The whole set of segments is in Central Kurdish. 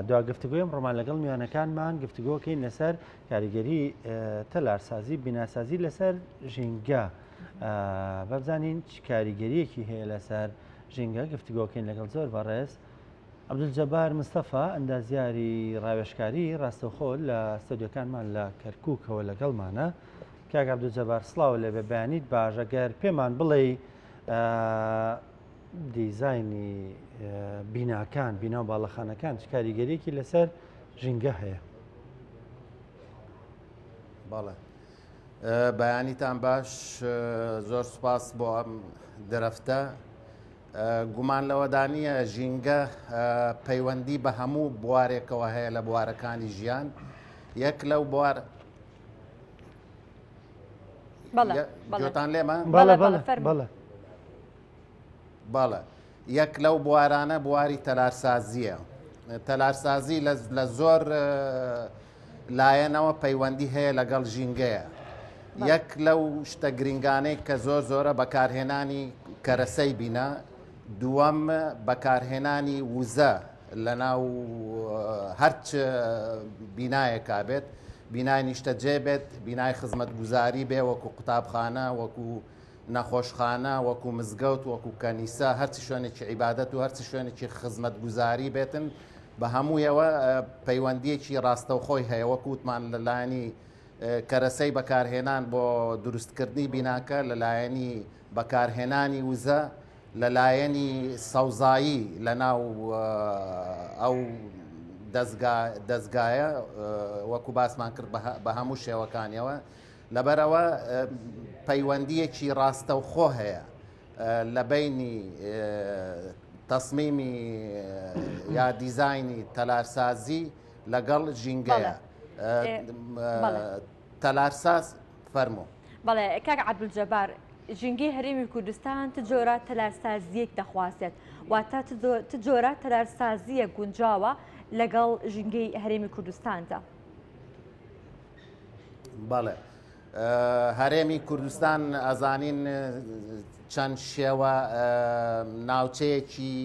دوا گفتوگۆی ئەمڕۆمان لەگەڵ میوانەکانمان گفتوگۆکەین لەسەر کاریگەری تەلارسازی بیناسازی لەسەر ژینگە بەبزانین چ کاریگەریەکی هەیە لەسەر ژینگە گفتوگۆکەین لەگەڵ زۆر بەڕێز عەبدولجەبار مستەفا ئەندازیاری ڕاوێژکاری ڕاستەوخۆ لە ستۆدیۆکانمان لە کەرکووکەوە لەگەڵمانە کاک عەبدولجەبار سڵاو لێبێ بەیانیت باش ئەگەر پێمان بڵێ دیزاینی بیناکان، بینا و باڵەخانەکان چ کاریگەریەکی لەسەر ژینگە هەیە؟ بەڵێ بەیانیتان باش زۆر سوپاس بۆ ئەم دەرەفتە گومان لەوەدا نییە ژینگە پەیوەندی بە هەموو بوارێکەوە هەیە لە بوارەکانی ژیان یەک لەو بوار بەڵێتان لێمە بەڵێ بەڵێ بەڵێ یەک لەو بوارانە بواری تەلارسازییە. تەلارسازی لە زۆر لایەنەوە پەیوەندی هەیە لەگەڵ ژینگەیە. یەک لەو شتە گرنگانەی کە زۆر زۆرە بەکارهێنانی کەرەسەی بینا، دووەم بەکارهێنانی وزە لە ناو هەرچ بینایەکا بێت، بینای نیشتەجێ بێت، بینای خزمەتگوزاری بێ وەکو قوتابخانە، وەکو نەخۆشخانە، وەکو مزگەوت، وەکو کەنیسە، هەرچی شوێنێکی عیبادەت و هەرچی شوێنێکی خزمەتگوزاری بێتن، بە هەموویەوە پەیوەندییەکی ڕاستەوخۆی هەیە، وەکو وتمان لە لایەنی کەرەسەی بەکارهێنان بۆ دروستکردنی بیناکە، لە لایەنی بەکارهێنانی وزە، لە لایەنی سەوزایی لە ناو ئەو دەزگا دەزگایە وەکو باسمان کرد بە هەموو شێوەکانیەوە. لەبەرئەوە پەیوەندییەکی ڕاستەوخۆ هەیە لە بەینی تەسمیمی یا دیزاینی تەلارسازی لەگەڵ ژینگەیە. تەلارساز فەرموو. بەڵێ کاک عەبدولجەبار، ژینگەی هەرێمی کوردستان چ جۆرە تەلارسازییەک دەخوازێت؟ واتە چ جۆرە تەلارسازییەک گونجاوە لەگەڵ ژینگەی هەرێمی کوردستاندا؟ بەڵێ هەرێمی کوردستان ئەزانین چەند شێوە ناوچەیەکی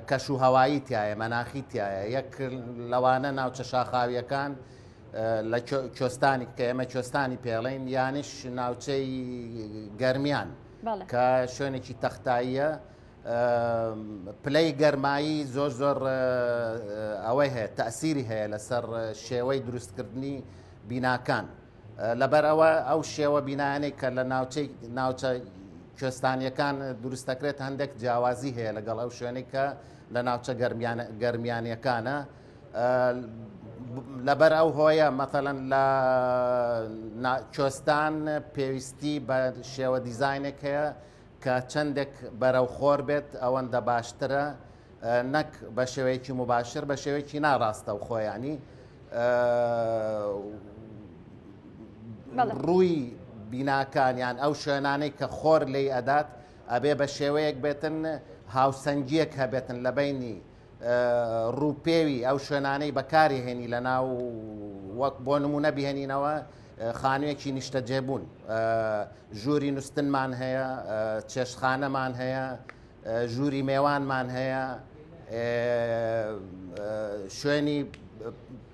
کەش و هەوایی تایە مەناخی تایە یەک لەوانە ناوچە شاخاویەکان لە کوێستانی کە ئێمە کوێستانی پێڵین یانیش ناوچەی گەرمیان کە شوێنێکی تەختاییە پلەی گەرمایی زۆر زۆر ئەوەی هەیە تەسیری هەیە لەسەر شێوەی دروستکردنی بیناکان لەبەر ئەوە ئەو شێوە بینایانەی کە لە ناوچەی ناوچە کوێستانیەکان دروست دەکرێت هەندێک جیاوازی هەیە لەگەڵ ئەو شوێنەی کە لە ناوچە گەرمیانەکانە لەبەر ئەو هۆیە مەتەلەن لە کوێستان پێویستی بە شێوە دیزینێک هەیە کە چەندێک بەرەو خۆر بێت ئەوەندە باشترە نەک بە شێوەیەکی مباشر بە شێوەیەکی ناڕاستەوخۆ ینی ڕووی بیناکان یان ئەو شوێنانەی کە خۆر لی ئەدات ئەبێ بە شێوەیەک بێتن هاوسەنگیەک هەبێتن لە بینی ڕووپێوی ئەو شوێنانەی بەکاری هێنی لە ناو وەک بۆ نمونە بهێنینەوە خانوویەکی نیشتەجێبوون ژووری نووستنمان هەیە چێشتخانەمان هەیە ژووری مێوانمان هەیە شوێنی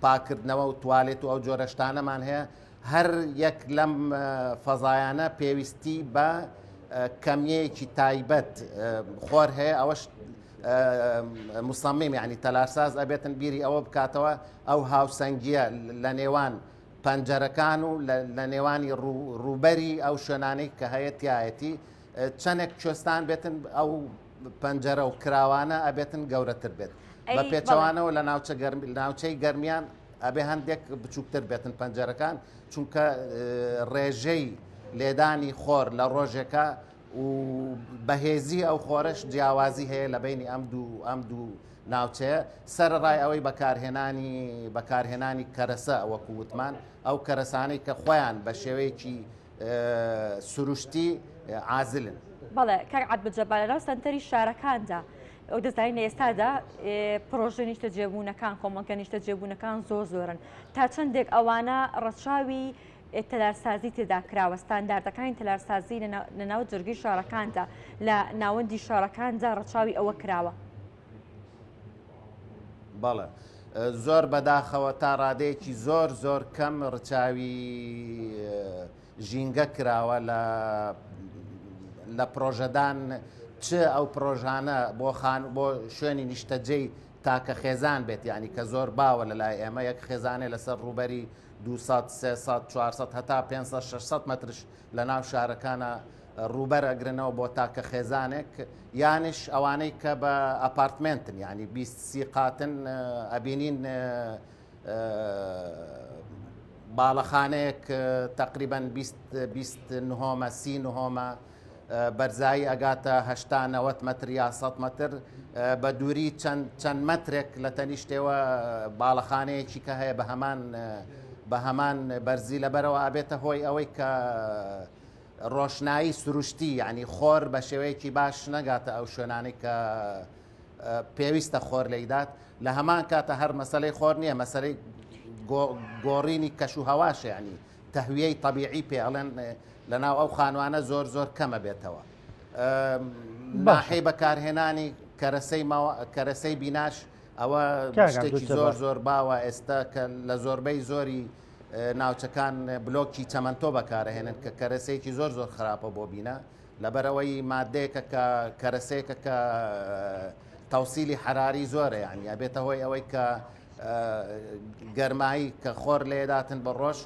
پاکردنەوە و توالێت و ئەو جۆرەشتانەمان هەیە هەر یەک لەم فەزایانە پێویستی بە کەمیەیەکی تایبەت خۆر هەیە ئەوەش مصمم یعنی تەلارساز ئەبێتن بیری ئەوە بکاتەوە ئەو هاوسەنگیە لە نێوان پەنجەرەکان و لە نێوانی ڕووبەری ئەو شوێنانەی کە هەیە تایەتی چەندێک کوێستان بێتن ئەو پەنجەرە و کراوانە ئەبێتن گەورەتر بێت بە پێچەوانەوە لە ناوچە ناوچەی گەرمیان ئەبێ هەندێک بچووکتر بێتن پەنجەرەکان چونکە ڕێژەی لێدانی خۆر لە ڕۆژێکە و بەهێزی ئەو خۆرەش جیاوازی هەیە لە بینی ئەم دوو ئەم دوو ناوچەیە سەرڕای ئەوەی بەکارهێنانی بەکارهێنانی کەرەسە وەکو وتمان ئەو کەرەسانەی کە خۆیان بە شێوەیەکی سروشتی عازلن. بەڵێ کاک عەبدولجەبار لەناو سەنتەری شارەکاندا ئەو دەزانین لە ئێستادا پرۆژە نیشتەجێبوونەکان کۆمەڵگە نیشتەجێبوونەکان زۆر زۆرن تا چەندێک ئەوانە ڕەچاوی تەلارسازی تێدا کراوە ستانداردەکانی تەلارسازی لە ناو جەرگەی شارەکاندا لە ناوەندی شارەکاندا ڕەچاوی ئەوە کراوە. بەڵێ زۆر بەداخەوە تا ڕادەیەکی زۆر زۆر کەم ڕچاوی ژینگە کراوە لە لە پرۆژەدان چ ئەو پرۆژانە بۆ خان بۆ شوێنی نیشتەجێی تاکە خێزان بێت یعنی کە زۆر باوە لە لای ئێمە یەک خێزانێ لەسەر ڕووبەری 200 300 400 هەتا 500 600 مترش لە ناو شارەکانە ڕووبەر ئەگرنەوە بۆ تاکە خێزانێک یانیش ئەوانەی کە بە ئەپارتمنتن یعنی 20 سی قاتن ئەبینین باڵەخانەیەک تقریبان 20 نهۆمە سی نهۆمە بەرزایی ئەگاتە هەشتا نەوەت مەتر یا سەد مەتر بە دووری چەند چەند مەترێک لە تەنیشتەوە باڵەخانەیەکی کە هەیە بە هەمان بە هەمان بەرزی لەبەرەوە ئەبێتە هۆی ئەوەی کە ڕۆشنایی سروشتی یعنی خۆر بە شێوەیەکی باش نەگاتە ئەو شوێنانەی کە پێویستە خۆر لێیدات لە هەمان کاتە هەر مەسلەی خۆر نییە مەسلەی گۆڕینی کەش و هەواش ینی تەهویەی تەبیعی پێ ئەڵێن لەناو ئەو خانوانە زۆر زۆر کەمە بێتەوە ناحەی بەکارهێنانی کەرەسەی کەرەسەی بیناش ئەوە شتێکی زۆر زۆر باوە ئێستا کە لە زۆربەی زۆری ناوچەکان بلۆکی چەمەنتۆ بەکارهێنن کە کەرەسەیەکی زۆر زۆر خراپە بۆ بینا لەبەرئەوەی مادەیەکە کە کەرەسەیەکە کە تەوسیلی حەراری زۆرە یعنی ئەبێتە هۆی ئەوەی کە گەرمایی کە خۆر لێداتن بە ڕۆژ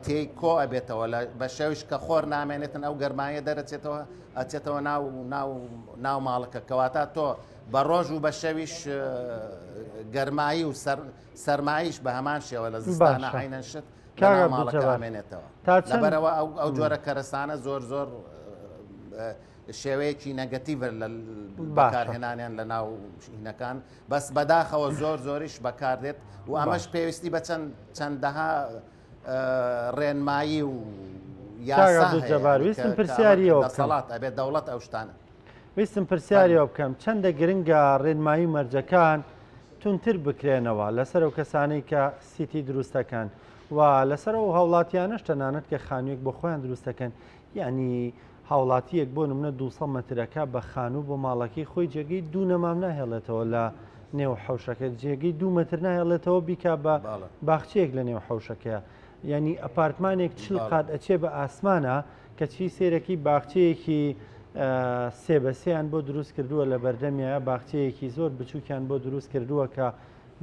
تێی کۆ ئەبێتەوە لە بە شەویش کە خۆر نامێنێتن ئەو گەرمایە دەرەچێتەوە ئەچێتەوە ناو ناو ناو ماڵەکە کەواتە تۆ بە ڕۆژ و بە شەویش گەرمایی و سەر سەرمایش بە هەمان شێوە لە زستانە عینەن شت کاک لەناو ماڵەکە عەبدولجەبار ئەمێنێتەوە تا چەند لەبەرەوە ئەو ئەو جۆرە کەرەسانە زۆر زۆر شێوەیەکی نەگەتیڤە لە باشە بەکارهێنانیان لە ناو هینەکان بەس بەداخەوە زۆر زۆریش بەکاردێت و ئەمەش باشە پێویستی بە چەند چەندەها ڕێنمایی و کاک یاسا هەیە عەبدولجەبار یعنی ویستم کە کە ئەمە پرسیاری ئەوە بکەم دەسەڵات ئەبێت دەوڵەت ئەو شتانە ویستم پرسیاری فەرموو. ئەوە بکەم چەندە گرنگە ڕێنمایی و مەرجەکان توندتر بکرێنەوە لەسەر ئەو کەسانەی کە سیتی دروست دەکەن و لەسەر ئەو هاوڵاتیانەش تەنانەت کە خانوویەک بۆ خۆیان دروست دەکەن یعنی هاوڵاتیەک بۆ نمونە 200 مەترەکە بە خانوو بۆ ماڵەکەی خۆی جێگەی دوو نەمام ناهێڵێتەوە لە نێو حەوشەکە جێگەی دوو مەتر ناهێڵێتەوە بیکا بە بەڵێ. باخچەیەک لە نێو حەوشەکەیە یعنی ئەپارتمانێک چل بەڵێ. قات ئەچێ بە ئاسمانە کەچی سەیرەکی باخچەیەکی سێ بە سێیان بۆ دروست کردووە لە بەردەمیایە باخچەیەکی زۆر بچووکیان بۆ دروست کردووە کە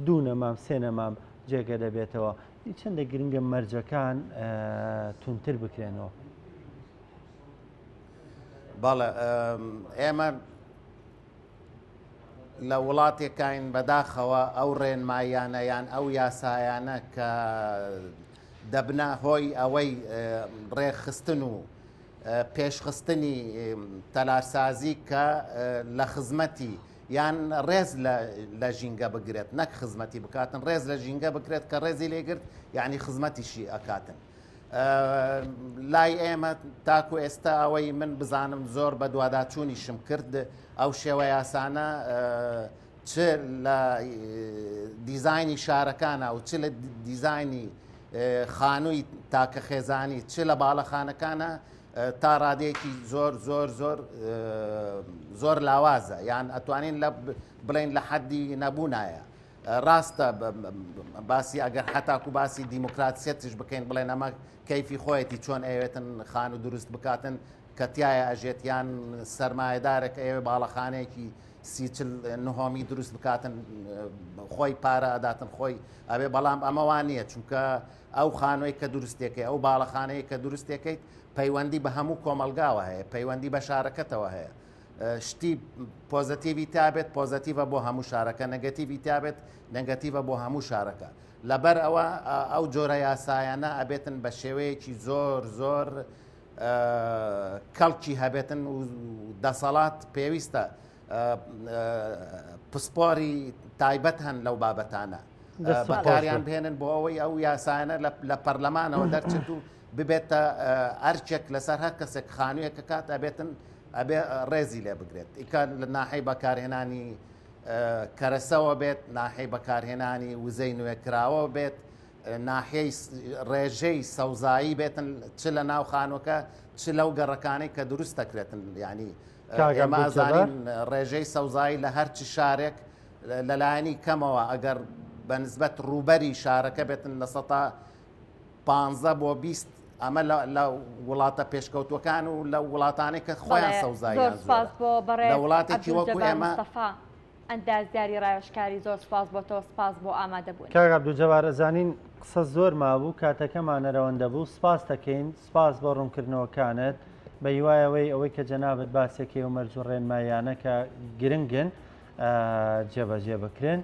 دوو نەمام سێ نەمام جێگە دەبێتەوە چەندە گرنگە مەرجەکان تونتر بکرێنەوە. بەڵێ ئێمە لە وڵاتێکین بەداخەوە ئەو ڕێنماییانە یان ئەو یاسایانە کە دەبنە هۆی ئەوەی ڕێکخستن و پێشخستنی تەلارسازی کە لە خزمەتی یان ڕێز لە ژینگە بگرێت نەک خزمەتی بکاتن ڕێز لە ژینگە بکرێت کە ڕێزی لێگرت یعنی خزمەتیشی ئەکاتن لای ئێمە تاکو ئێستا ئەوەی من بزانم زۆر بە دوواداچوونیشم کرد ئەو شێوە یاسانە چ لە دیزاینی شارەکانە و چ لە دیزاینی خانووی تاکە خێزانی چ لە باڵەخانەکانە تا ڕادەیەکی زۆر زۆر زۆر زۆر لاوازە یان ئەتوانین لە بڵین لە حەدی نەبوونایە ڕاستە باسی ئەگەر حتاکو باسی دیموکراتسیەتش بکەین بڵێن ئەمە کەیفی خۆیەتی چۆن ئەوێتن خان و دروست بکاتن کە تایە ئەژێت یان سەرمایەدارێک ئەوێ باڵەخانەیەکی سیچل نهۆمی دروست بکاتن خۆی پارە ئەداتن خۆی ئەوێ بەڵام ئەمە وان نییە چونکە ئەو خانووی کە دروستێکەی ئەو باڵەخانەیە کە دروستێکەیت پەیوەندی بە هەموو کۆمەلگاوە هەیە پەیوەندی بە شارەکەتەوە هەیە شتی پۆزەتیڤی تابێت پۆزەتیڤە بۆ هەموو شارەکە نەگەتیڤی تابێت نەگەتیڤە بۆ هەموو شارەکە لەبەر ئەوە ئەو جۆرە یاسایانە ئەبێتن بە شێوەیەکی زۆر زۆر کەڵکی هەبێتن و دەسەڵات پێویستە پسپۆری تایبەت هەن لەو بابەتانە بەکاریان بهێنن بۆ ئەوەی ئەو یاسایانە لە پەرلەمانەوە دەرچێت و ببێتە ئەرکێک لەسەر هەر کەسێک خانوویەکە کات ئەبێتن ئەبێ ڕێزی لێ بگرێت ئیکا لە ناحەی بەکارهێنانی کەرەسەوە بێت ناحەی بەکارهێنانی وزەی نوێکراوە بێت ناحیەی ڕێژەی سەوزایی بێتن چ لە ناو خانووەکە چ لەو گەڕەکانەی کە دروست دەکرێتن ینی ئێمە ئەزانین ڕێژەی سەوزایی لە هەرچ شارێک. لەلایەنی کەمەوە ئەگەر بە نسبەت ڕووبەری شارەکە بێتن لە سەتا 15 بۆ 20 ئەمە لە وڵاتە پێشکەوتوەکان و لە وڵاتانێک کە خۆیان سەوزاییان زۆرە لە وڵاتێکی وەکو ئێمە ئەندازیاری ڕاوێژکاری زۆر سوپاس بۆ تۆ سوپاس بۆ ئامادەبوون. کاک عەبدولجەبار ئەزانین قسە زۆر مابوو کاتەکەمان ئەرەوەندە بوو سوپاست دەکەین سوپاس بۆ ڕوونکردنەوەکانت بە هیوای ئەوەی ئەوەی کە جەنابت باسێکەی و مەرج و ڕێنماییانە کە گرنگن جێبەجێ بکرێن.